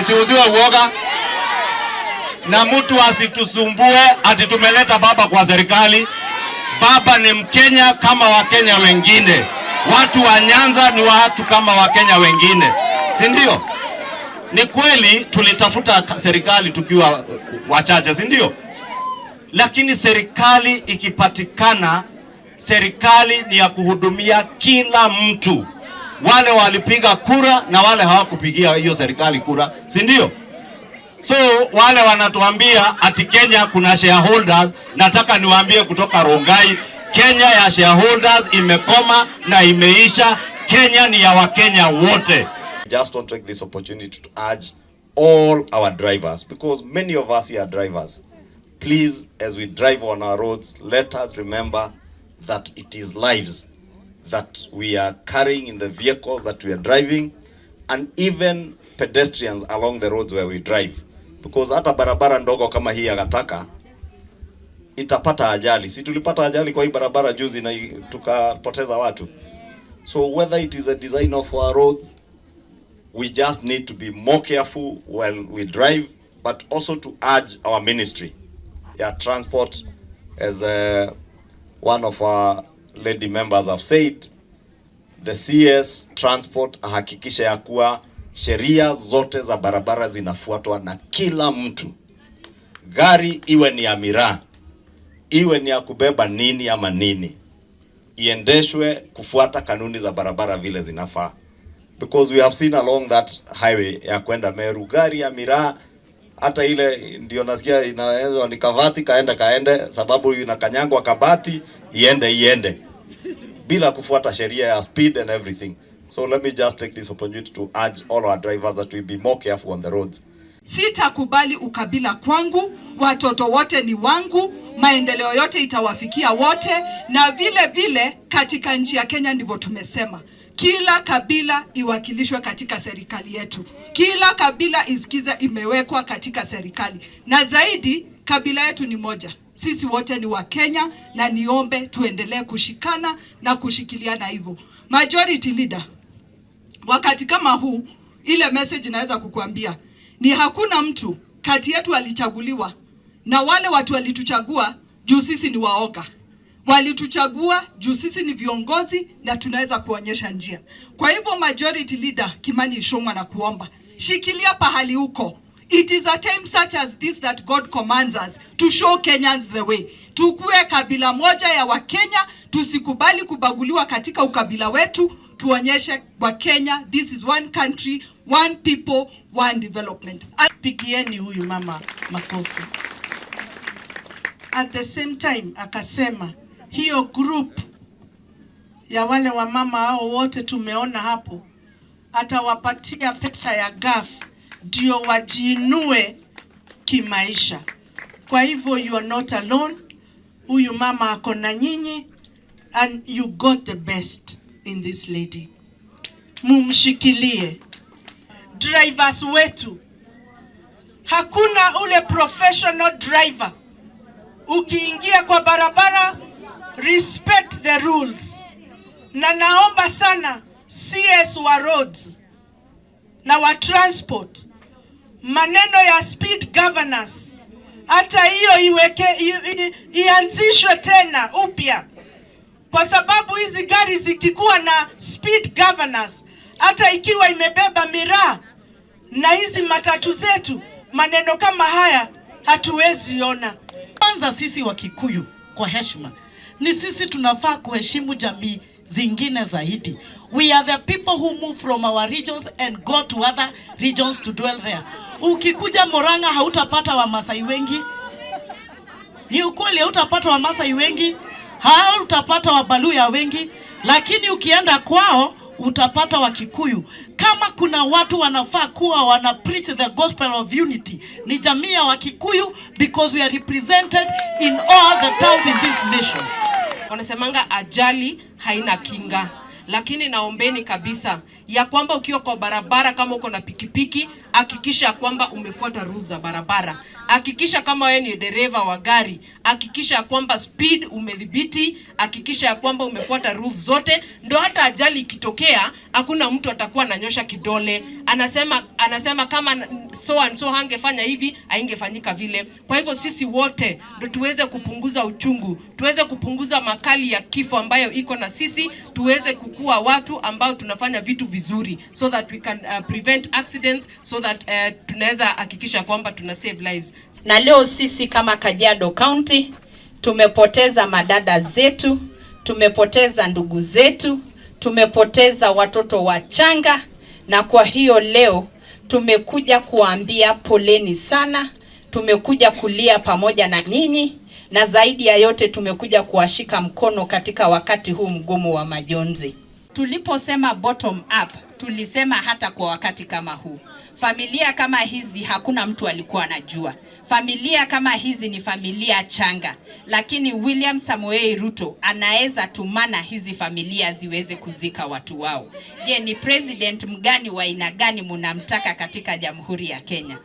Nisiuziwe uoga na mtu asitusumbue ati tumeleta baba kwa serikali. Baba ni Mkenya kama Wakenya wengine. Watu wa Nyanza ni watu kama Wakenya wengine, si ndio? Ni kweli tulitafuta serikali tukiwa wachache, si ndio? Lakini serikali ikipatikana, serikali ni ya kuhudumia kila mtu, wale walipiga kura na wale hawakupigia hiyo serikali kura, si ndio? So wale wanatuambia ati Kenya kuna shareholders, nataka niwaambie kutoka Rongai, Kenya ya shareholders imekoma na imeisha. Kenya ni ya Wakenya wote. Just want to take this opportunity to urge all our drivers, because many of us here are drivers. Please, as we drive on our roads, let us remember that it is lives that we are carrying in the vehicles that we are driving, and even pedestrians along the roads where we drive. Because hata barabara ndogo kama hii ya Gataka itapata ajali. Si tulipata ajali kwa hii barabara juzi na tukapoteza watu. So whether it is a design of our roads, we just need to be more careful while we drive, but also to urge our ministry, yeah, transport, as one of our lady members have said, the CS Transport ahakikishe ya kuwa sheria zote za barabara zinafuatwa na kila mtu. Gari iwe ni ya miraa, iwe ni ya kubeba nini ama nini, iendeshwe kufuata kanuni za barabara vile zinafaa, because we have seen along that highway ya kwenda Meru, gari ya miraa hata ile ndio nasikia inaezwa ni kavati kaende kaende, sababu inakanyangwa kabati iende iende bila kufuata sheria ya speed and everything. So let me just take this opportunity to urge all our drivers that we be more careful on the roads. Sitakubali ukabila kwangu, watoto wote ni wangu, maendeleo yote itawafikia wote, na vile vile katika nchi ya Kenya ndivyo tumesema kila kabila iwakilishwe katika serikali yetu, kila kabila isikize imewekwa katika serikali, na zaidi kabila yetu ni moja, sisi wote ni Wakenya, na niombe tuendelee kushikana na kushikiliana hivyo. Majority Leader, wakati kama huu, ile message naweza kukuambia ni hakuna mtu kati yetu alichaguliwa na wale watu walituchagua juu sisi ni waoga. Walituchagua juu sisi ni viongozi na tunaweza kuonyesha njia. Kwa hivyo Majority Leader Kimani Ichung'wah, na kuomba shikilia pahali huko. It is a time such as this that God commands us to show Kenyans the way. Tukue kabila moja ya Wakenya, tusikubali kubaguliwa katika ukabila wetu, tuonyeshe Wakenya this is one country, one people, one development. Pigieni huyu mama makofi. At the same time akasema hiyo group ya wale wamama hao wote tumeona hapo, atawapatia pesa ya GAF ndio wajiinue kimaisha. Kwa hivyo you are not alone, huyu mama ako na nyinyi and you got the best in this lady. Mumshikilie. Drivers wetu, hakuna ule professional driver. Ukiingia kwa barabara, respect the rules. Na naomba sana CS wa roads na wa transport, maneno ya speed governors, hata hiyo iweke ianzishwe tena upya, kwa sababu hizi gari zikikuwa na speed governors, hata ikiwa imebeba miraa na hizi matatu zetu, maneno kama haya hatuwezi ona. Kwanza sisi wa Kikuyu, kwa heshima, ni sisi tunafaa kuheshimu jamii zingine zaidi. We are the people who move from our regions and go to other regions to dwell there. Ukikuja Murang'a hautapata Wamasai wengi. Ni ukweli, hautapata Wamasai wengi, hautapata Wabaluya wengi, lakini ukienda kwao utapata Wakikuyu. Kama kuna watu wanafaa kuwa wana preach the gospel of unity ni jamii ya Wakikuyu, because we are represented in all the towns in this nation. Wanasemanga ajali haina kinga, lakini naombeni kabisa ya kwamba ukiwa kwa barabara, kama uko na pikipiki Hakikisha kwamba umefuata rules za barabara. Hakikisha kama wewe ni dereva wa gari, hakikisha kwamba speed umedhibiti, hakikisha ya kwamba umefuata rules zote, ndo hata ajali ikitokea hakuna mtu atakuwa ananyosha kidole anasema kama so and so hangefanya hivi haingefanyika vile. Kwa hivyo sisi wote ndo tuweze kupunguza uchungu, tuweze kupunguza makali ya kifo ambayo iko na sisi, tuweze kukua watu ambao tunafanya vitu vizuri so that we can prevent accidents, so that tunaweza hakikisha kwamba tuna save lives. Na leo sisi kama Kajiado County tumepoteza madada zetu, tumepoteza ndugu zetu, tumepoteza watoto wachanga, na kwa hiyo leo tumekuja kuambia poleni sana, tumekuja kulia pamoja na nyinyi, na zaidi ya yote tumekuja kuwashika mkono katika wakati huu mgumu wa majonzi. Tuliposema bottom up, tulisema hata kwa wakati kama huu. Familia kama hizi hakuna mtu alikuwa anajua. Familia kama hizi ni familia changa, lakini William Samoei Ruto anaweza tumana hizi familia ziweze kuzika watu wao. Je, ni president mgani wa aina gani munamtaka katika Jamhuri ya Kenya?